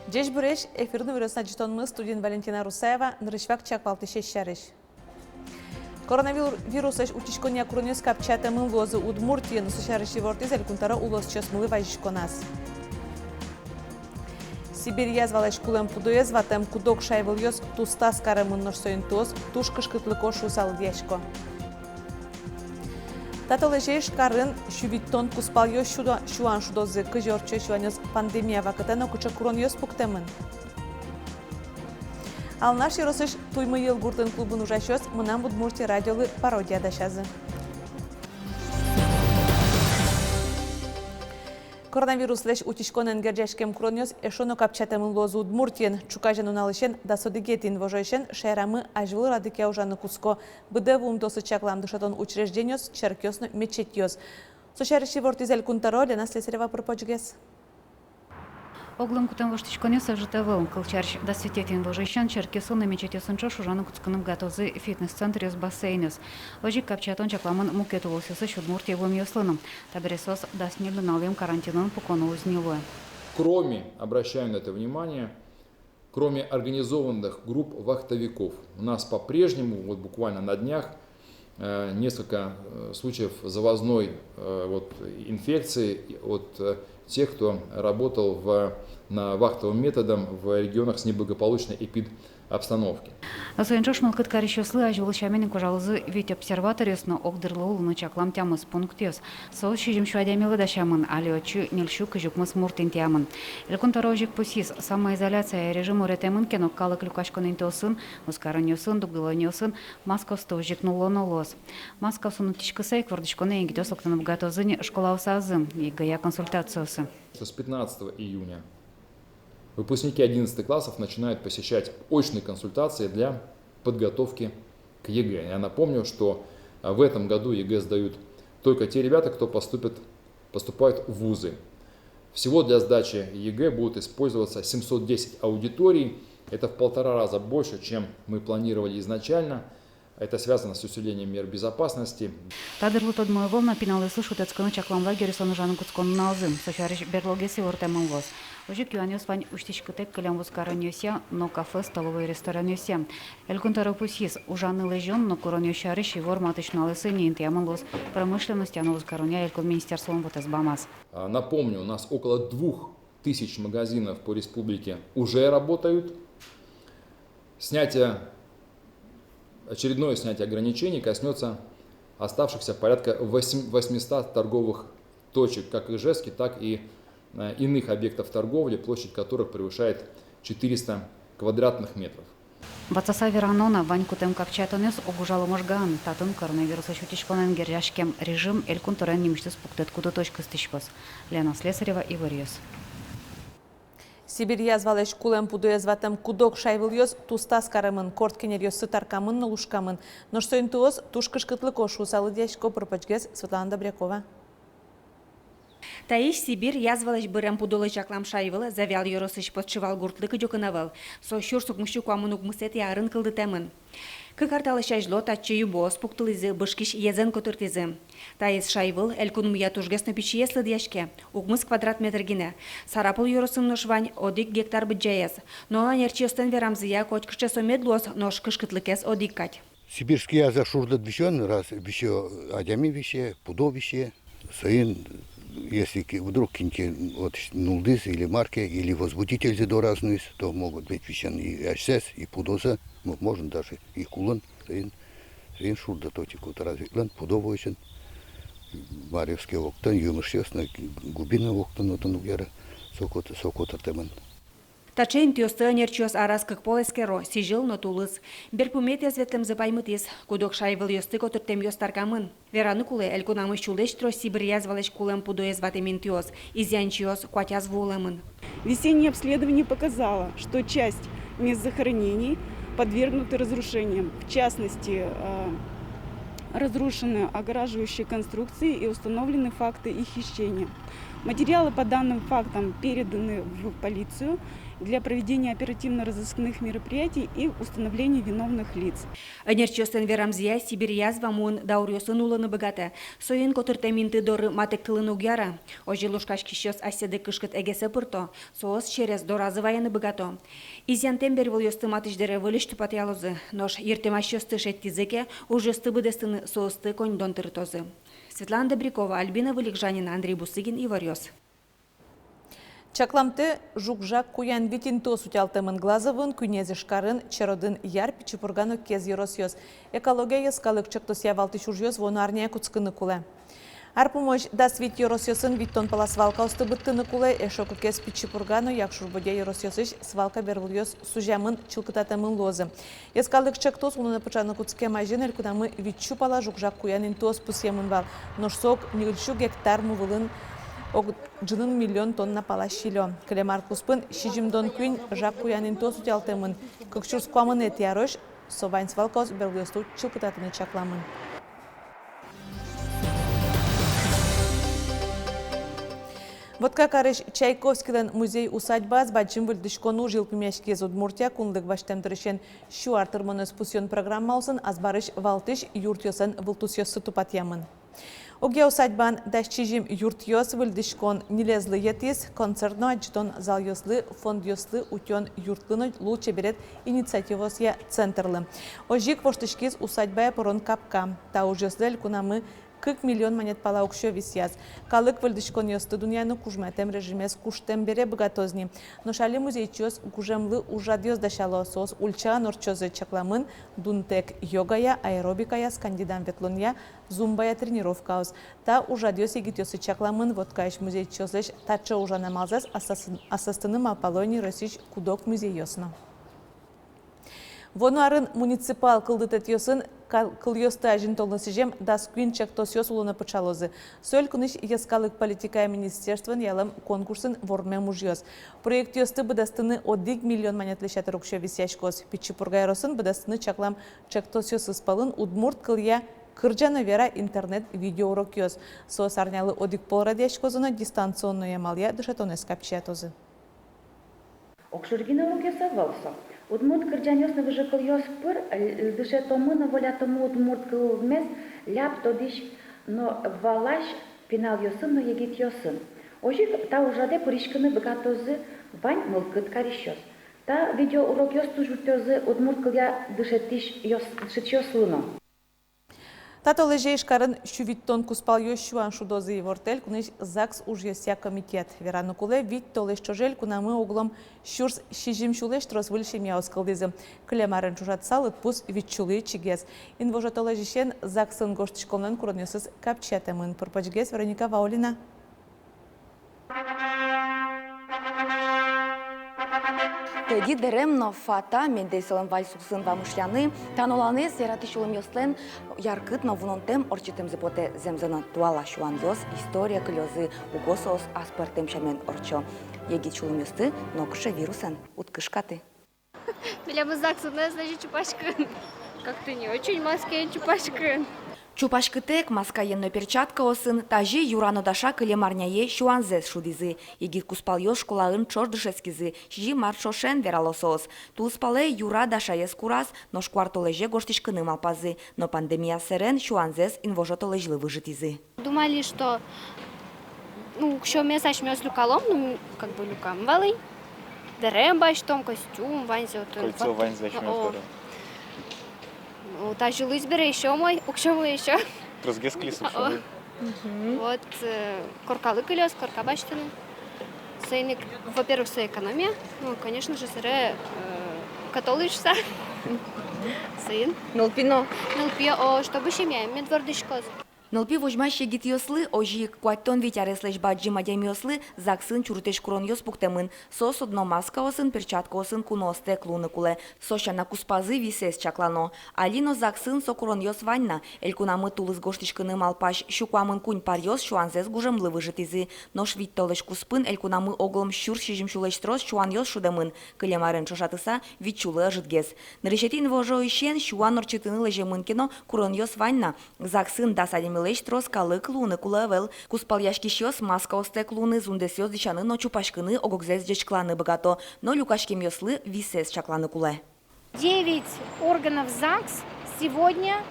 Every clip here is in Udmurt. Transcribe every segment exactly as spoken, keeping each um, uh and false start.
Ӟечбуресь! Эфирын «Иворъёс» адӟытонмы, студиын Валентина Русаева. Нырысь вакчияк валтӥсез сярысь. Коронавирусэсь утиськонъя куронъёс капчиятэмын луозы Удмуртиын. Со сярысь ивортӥз Элькун тӧро улосчиосмылы вазиськоназ. Сибирь язвалэсь кулэм пудоез ватэм куд-ог шайвылъёс тустаз каремын, нош со интыос туж кышкытлыко шуыса лыдъясько. Та толэзе Ижкарын сю витьтон кузпалъёс сюда-, сюан шудозы. Кызьы ортчо сюанъёс пандемия вакытэ но кыӵе куронъёс пуктэмын? Алнаш ёросысь Туймыйыл гуртын клубын ужасьёс «Мынам Удмуртие» радиолы пародия дасязы. Коронавируслэсь утиськонэн герӟаськем куронъёс эшшо но капчиятэмын луозы Удмуртиын. Ӵуказе нуналысен дас одӥгетӥ инвожоысен шаерамы азьвыл радыкъя ужаны кутско быдэ вуымтэосы чаклам дышетон учреждениос, черкъёс но мечетьёс. Со сярысь ивортӥз Элькун тӧро. Лена Слесарева пыр-почгес. Оглом кутэм воштӥськонъёс ӧжыт ӧвӧл. Кылсярысь, дас витетӥ инвожоысен черкъёсын но мечетьёсын ӵош ужаны кутскыны быгатозы фитнес-центръёс, бассейнъёс. Озьы ик капчиятон чакламын мукет улосъёсысь Удмуртие вуэмъёслы но. Табере соос дас ньыль нуналъем карантинын пуконо уз ни луэ. Кроме, обращаю на это внимание, кроме организованных групп вахтовиков, у нас по-прежнему, вот буквально на днях, э, несколько, э, случаев завозной, э, вот, инфекции от, э, тех, кто работал в, на вахтовым методом в регионах с неблагополучной эпидобстановкой. Но соин ӵош мылкыд карисьёслы азьвыл сямен ик ужалозы вить обсерваторъёс но огдырлы улыны чаклам тямыс пунктъёс. Соос сизьым сю адямилы дасямын, али отчы ньыль сю кызь укмыс мурт интыямын. Элькун тӧро озьы ик пусйиз: самоизоляция режим уретэмын ке но, калык люкаськон интыосын, вузкаронъёсын, дугдылонъёсын маскаосты озьы ик нуллоно луоз. Маскаосын утиськыса ик вордӥськонэ егитъёс лыктыны быгатозы ни школаосазы ЕГЭ-я консультациосы. С пятнадцатого июня выпускники одиннадцатых классов начинают посещать очные консультации для подготовки к ЕГЭ. Я напомню, что, а, в этом году ЕГЭ сдают только те ребята, кто поступит, поступают в вузы. Всего для сдачи ЕГЭ будут использоваться семьсот десять аудиторий. Это в полтора раза больше, чем мы планировали изначально. Это связано с усилением мер безопасности. Та дырлы тодмо ӧвӧл на пиналъёслы шутэтскыны чаклам лагерьёсын ужаны кутскон нуналзы. Со сярысь берлогес ивортэмын луоз. Озьы ик юанъёс вань усьтӥськытэк кылем вузкаронъёсъя но кафе, столовой, ресторанъёсъя. Элькун тӧро пусйиз: ужаны лэзён но куронъёс сярысь ивор матысь нуналъёсы ини интыямын луоз промышленностья но вузкаронъя элькун министерстволэн вотэс бамаз. А, напомню, у нас около двух тысяч магазинов по республике уже работают. Снятие, очередное снятие ограничений коснётся оставшихся порядка восьм-, восьмисот торговых точек, как Ижевске, так и, э, иных объектов торговли, площадь которых превышает четыреста квадратных метров. Ватсаса верано на: вань кутэм капчиятонъёс уг ужало Можгаын. Татын коронавируслэсь утиськонэн герӟаськем режим Элькун тӧроен нимысьтыз пуктэт куды точкаос кыстӥськоз. Лена Слесарева, Иворъёс. Сибирь язвалэсь кулэм пудоез ватэм куд-ог шайвылъёс тустаз каремын, корт кенеръёссы таркамын но лушкамын. Нош со интыос туж кышкытлыко шуыса лыдъясько. Пыр-почгес Светлана Добрякова. Таиз Сибирь язвалэсь бырем пудолы чаклам шайвыл Завьял ёросысь Подшивал гуртлы кыдёкын ӧвӧл. Со сюрс укмыссю куамын укмысэтӥ арын кылдытэмын. Кык ар талэсь азьло татчы юбоос пуктылӥзы, бышкись йӧзэн котыртӥзы. Таиз шайвыл элькунмыя тужгес но пичиез лыдъяське, укмыс квадрат метр гинэ. Сарапул ёросын нош вань одӥг гектар быдӟаез. Но ӧнерчиослэн верамзыя, котькыӵе со мед луоз, нош кышкытлыкез одӥг кадь. Сибирский язва шурдыт висён, раз висё, адями висе, пудо висе. Соин, если ки-, вдруг кин ке вот нуллӥз или мар ке, или возбудительзы дораз нуиз, то могут быть висён и асьсэс, и пудозэ, мо-, можно даже и кулын. Соин, соин шурдыт отӥ кутыра ветлыны, пудо возьыны, маръёс ке октыны, емышъёс но, губи но октыны отын уг яра, со кот-, со котыртэмын. Таӵе интыосты ӧнерчиос араз кык пол эскеро, сӥзьыл но тулыс. Берпуметӥез ветлэмзы паймытӥз: куд-ог шайвылъёсты котыртэмъёс таркамын. Вераны кулэ, элькунамы сюлэсь трос Сибирь язвалэсь кулэм пудоез ватэм интыос, изъянчиос куатяз вуылэмын. Весеннее обследование показало, что часть мест захоронений подвергнуты разрушениям. В частности, э, разрушены огораживающие конструкции и установлены факты их хищения. Материалы по данным фактам переданы в полицию. для проведения оперативно-розыскных мероприятий и установления виновных лиц. Ӧнерчиослэн верамзыя, Сибирь язва муын дауръёсын улыны быгатэ. Соин котыртэм инты доры матэктылыны уг яра. Озьы лушкаськисьёс асьсэды кышкыт эгесэ пырто, соос через доразы вайыны быгато. Изъянтэм бервылъёсты матысь дыре выльысь тупатъялозы, нош йыртэмасьёсты шедьтӥзы ке, ужъёсты быдэстыны соосты коньдон тырытозы. Светлана Добрякова, Альбина Вылегжанина, Андрей Бусыгин, Иворъёс. Чакламтэ, жуг-жаг куян вить интыос утялтэмын Глазовын, куинез Ижкарын, Черодын Яр, Пичи Пурга но Кез ёросъёс. Экология йӧскалык чектосъя валтӥсь ужъёс вуоно арняе кутскыны кулэ. Ар пумозь дас вить ёросъёсын витьтон пала свалкаосты быдтыны кулэ, эшшо кыкез Пичи Пурга но Якшур-Бӧдья ёросъёсысь свалка бервылъёс сузямын, чылкытатэмын луозы. Йӧскалык чектос улонэ пыӵаны кутскем азьын элькунамы витьсю пала жуг-жаг куян интыос пусъемын вал, нош со ог ньыльсю гектар му вылын ог ӝыны миллион тонна пала силё. Кылем ар куспын сизьымдон куинь жаг куян интыос утялтэмын, кык сюрс куамынэтӥ арозь со вань свалкаос бервылъёсты чылкытатыны чакламын. Воткакарысь Чайковскийлэн музей-усадьбаез бадӟым выльдӥськон уж йылпумъяськиз. Удмуртия кунлык басьтэм дырысен сю ар тырмонэз пусъён программаосын азбарысь валтӥсь юртъёслэн вылтусъёссы тупатъямын. Огъя усадьбаын дас сизьым юртъёс. Выльдӥськон ньылезлы йӧтӥз: концерт но адӟытон залъёслы, фондъёслы, утён юртлы но лулчеберет инициативаосъя центрлы. Озьы ик воштӥськиз усадьбае пырон капка. Та ужъёслы элькунамы кык миллион манет пала уксё висъяз. Калык выльдӥськонъёсты дунъяны кужмоятэм режимез куштэм бере быгатоз ни. Нош али музейчиос гужемлы ужрадъёс дасяло, соос ульчаын ортчозы. Чакламын дунтэк йогая, аэробикая, скандинав ветлонъя, зумбая тренировкаос. Та ужрадъёс егитъёслы чакламын. Воткаысь музейчиослэсь таӵе ужан амалзэс аслас-, асластыны малпало ни Россиысь куд-ог музейёс но. Вуоно арын муниципал кылдытэтъёсын кал-, кылъёсты азинтонлы сӥзем дас куинь чектосъёс улонэ пыӵалозы. Со элькунысь йӧскалык политикая министерствоен ялэм конкурсын вормем ужъёс. Проектъёсты быдэстыны одӥг миллион манетлэсь ятыр уксё висъяськоз. Пичи Пурга ёросын быдэстыны чаклам чектосъёсыз пӧлын удмурт кылъя кырӟа но вера интернет-видеоурокъёс. Соос арнялы одӥг пол радъяськозы но дистанционной амалъя дышетонэз капчиятозы. Огшоры гинэ урокъёс ӧвӧл со. Удмурт кырӟанъёс но выжыкылъёс пыр, э, дышетомы но волятомы удмурт кылмес ляб тодӥсь но валась пиналъёсын но егитъёсын. Озьы ик та ужрадэ пыриськыны быгатозы вань мылкыд карисьёс. Та видеоурокъёс туж юрттозы удмурт кылъя дышетӥсьёс-, дышетӥсьёслы но. Та толэзе Ижкарын сю витьтон кузпалъёс сюан шудозы. Ивортэ элькунысь ЗАГС ужъёсъя комитет. Вераны кулэ, вить толэзь ӵоже элькунамы оглом сюрс сизьым сюлэсь трос выль семьяос кылдӥзы. Кылем арен ӵошатыса, лыдпус вить сюлы ичигес. Инвожо толэзьысен ЗАГСын гожтӥськонлэн куронъёсыз капчиятэмын. Пыр-почгес Вероника Ваулина. Тӧдьы дэрем но фата, Мендель солэн вальс улсын вамышъяны, та ноланэз яратӥсь улэмъёслэн яркыт но вунонтэм ортчытэмзы потэ. Зэмзэ но, туала сюанъёс историе кылёзы, уго соос аспӧртэм сямен ортчо. Егит сюлэмъёсты нокыӵе вирусэн уд кышкаты. Милемыз ЗАГСын ӧз лэзьы чупаськыны. Как-то не очень маскаен чупаськыны. Чупаськытэк, маскаен но перчаткаосын, тазьы Юра но Даша кылем арняе сюанзэс шудӥзы. Егит кузпалъёс школаын ӵош дышетскизы, сизьым ар ӵошен, верало соос. Тулыспалэ Юра Дашаез кураз, нош куартолэзе гожтӥськыны малпазы. Но пандемия сэрен сюанзэс инвожо толэзьлы выжытӥзы. Думали, что, ну, уксёмес асьмеос люкалом, ну, как бы люкам вал ини. Дэрем басьтом, костюм, ваньзэ отын. Кольцо, ваньзэ асьмеос. О. Дэрем. Вот, тазьы луиз бере, ещё мой, уксёмы ещё. Тросгес кылиз уксёмы. О. Мгм. Вот, э, коркалы кылёз, корка басьтыны. Соин ик, во-первых, со экономия. Ну, конечно же, сэре, э, котолы шуса. Мгм. Соин. Нылпи но. Нылпи, о, чтобы семьяем мед вордӥськоз. Нылпи возьмась егитъёслы, озьы ик куатьтон вить ареслэсь бадӟым адямиослы ЗАГСын чурытэсь куронъёс пуктэмын. Соос одно маскаосын, перчаткаосын куноостэк луыны кулэ. Со сяна кузпазы висэз чаклано. Али но ЗАГСын со куронъёс вань на. Элькунамы тулыс гожтӥськыны малпась сю куамын куинь паръёс сюанзэс гужемлы выжытӥзы. Нош вить толэзь куспын элькунамы оглом сюрс сизьым сюлэсь трос сюанъёс шудэмын. Кылем арен ӵошатыса, вить сюлы ӧжытгес. Нырысетӥ инвожоысен сюан ортчытыны лэземын ке но, куронъёс вань на. ЗАГСын дас адями Лэсь трос калык луыны кулэ ӧвӧл. Кузпалъяськисьёс маскаостэк луыны, зундэсъёс дӥсяны но чупаськыны, ог-огзэс ӟечкыланы быгато, но люкаськемъёслы висэз чакланы кулэ. Девять органов ЗАГС сегодня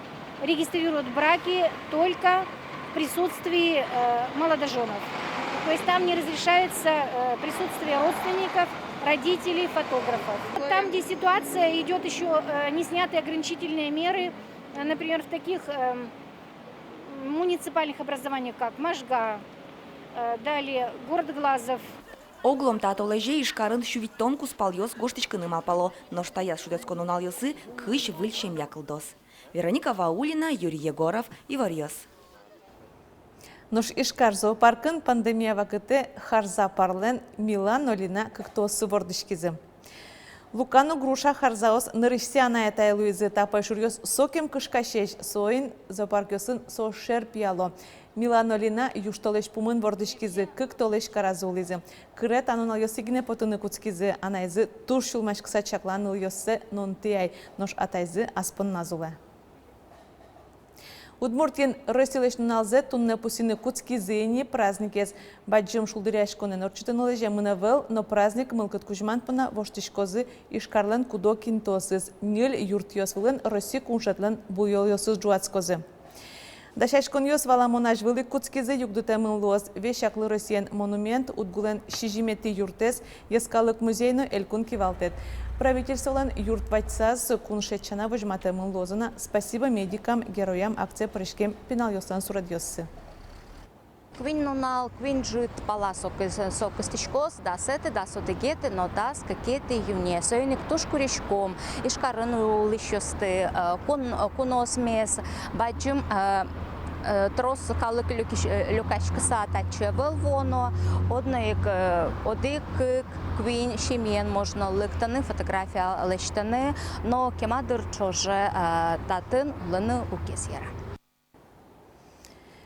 регистрируют браки только в присутствии, э, молодожёнов. То есть там не разрешается, э, присутствие родственников, родителей, фотографов. Там, где ситуация идёт ещё, э, не сняты ограничительные меры, э, например, в таких, эм, муниципальных образованиях, как Можга, э, далее город Глазов. Оглом та толэзе Ижкарын сю витьтон кузпалъёс гожтӥськыны малпало, нош таяз шутэтскон нуналъёсы кызь выль семья кылдоз. Вероника Ваулина, Юрий Егоров, «Иворъёс». Нош Ижкар зоопаркын пандемия вакытэ харза парлэн Мила но Лина кыктооссы вордӥськизы. Лука но Груша харзаос нырысьсэ анай-атае луизы. Та пӧйшуръёс сокем кышкасесь, соин зоопаркъёсын соос шер пияло. Мила но Лина южтолэзь пумын вордӥськизы, кык толэзь каразы улӥзы. Кыре та нуналъёсы гинэ потыны кутскизы. Анайзы туж сюлмаськыса чакла нылъёссэ: нонтӥ ай, нош атайзы ас понназ улэ. Удмуртиын Россилэсь нуналзэ туннэ пусйыны кутскизы ини. Праздникез бадӟым шулдыръяськонэн ортчытыны лэземын ӧвӧл, но праздник мылкыд кузьман понна воштӥськозы Ижкарлэн куд-ог интыосыз. Ньыль юртъёс вылын Росси куншетлэн буёлъёсыз ӝуатскозы. Дасяськонъёс, валамон, азьвыл ик кутскизы, югдытэмын луоз Весяклы Россиен монумент, УдГУлэн сизьыметӥ юртэз, Йӧскалык музей но элькун кивалтэт. Правительстволэн юрт вадьсаз куншет сяна возьматэмын луозы на «Спасибо медикам, героям» акцие пыриськем пиналъёслэн суредъёссы. Куинь нунал, куинь ӝыт пала со кыс-, со кыстӥськоз: дасэтӥ, дас одӥгетӥ но дас кыкетӥ июне. Соин ик туж куриськом Ижкарын улӥсьёсты, э, кун-, куноосмес, бадӟым, э, э, трос калык люкись-, э, люкаськыса татчы ӧвӧл вуоно, одно ик, э, одӥг, кык, куинь семьяен можно лыктыны, фотография лэсьтыны, но кема дыр ӵоже, э, татын улыны уг яра.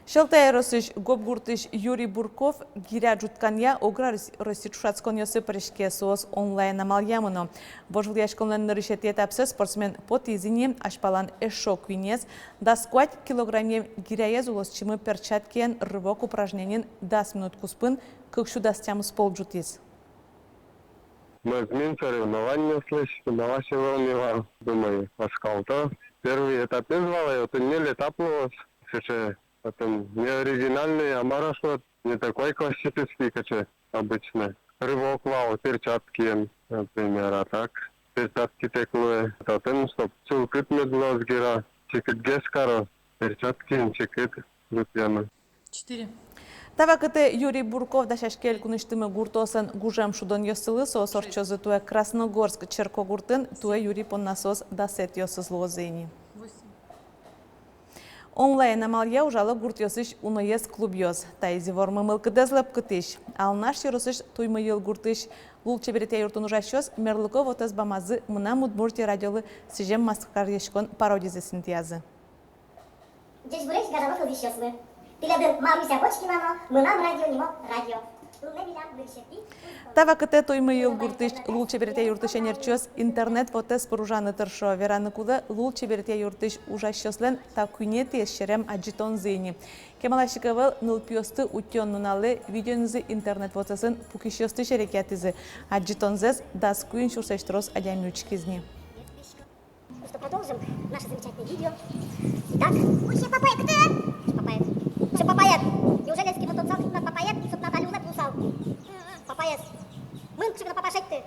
Сьӧлта ёросысь Гоп гуртысь Юрий Бурков гиря ӝутканъя оград Росси ӵошатсконъёсы пыриське. Соос онлайн амалъя мыно. Вожвылъяськонлэн нырысетӥ этапсэ спортсмен потӥз ини. Азьпалан эшшо куинез, дас куать килограммъем гиряез улосчимы перчаткиен рывок упражнениын дас минут куспын кык сю дас тямыс пол ӝутӥз. Мӧзмин соревнованиослэсь, малы ке шуоно, ми вал, думаю, оскалто. Первый этапез вал, и отын ньыль этап луоз. Кыӵе, отын не оригинальный, а мар-а шуод, не такой классический, кыӵе обычно. Рывок вал перчаткиен, например, а так перчаткитэк луэ. Отын, чтоб чылкыт мед луоз гира, чикытгес каро, перчаткиен чикыт ӝутъяно. Четыре. Та вакытэ Юрий Бурков дасяське элькунысьтымы гуртоослэн гужем шудонъёссылы. Соос ортчозы туэ Красногорск черкогуртын. Туэ Юрий понна соос дасэтӥосыз луозы ини. Восемь. Онлайн амалъя ужало гуртъёсысь уноез клубъёс. Таиз ивор мылкыдэз лӧпкытӥсь. Алнаш ёросысь Туймыйыл гуртысь лулчеберетъя юртын ужасьёс мерлыко вотэс бамазы «Мынам Удмуртие» радиолы сӥзем маскаръяськон пародизэс интыязы. Ӟечбуресь, гажано слушатьёсмы! Тӥледын Маруся Бочкина но «Мынам радио» нимо радио. Туннэ милям нырысетӥ. Та вакытэ Туймыйыл гуртысь лулчеберетъя юртысь ӧнерчиос интернет вотэс пыр ужаны тыршо. Вераны кулэ, лулчеберетъя юртысь ужасьёслэн та куинетӥез серем адӟытонзы ини. Кемалась ик ӧвӧл нылпиосты утён нуналэ видеонызы интернет вотэсын пукисьёсты серекъятӥзы. Адӟытонзэс дас куинь сюрсэсь трос адями учкиз ни. Ну что, продолжим наше замечательное видео. Итак, ой, ща папая, кто? Что папая? Что папая? Неужели эскимо тот самый, тот папая, и сот Наталью лэп лусал? Папая. Мын, кучик на папа шейтты.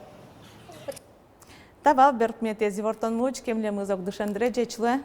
Та вал берпуметӥез ивортонмы. Учкемлы мылкыд тӥ шедьтэ, ӟеч луэ.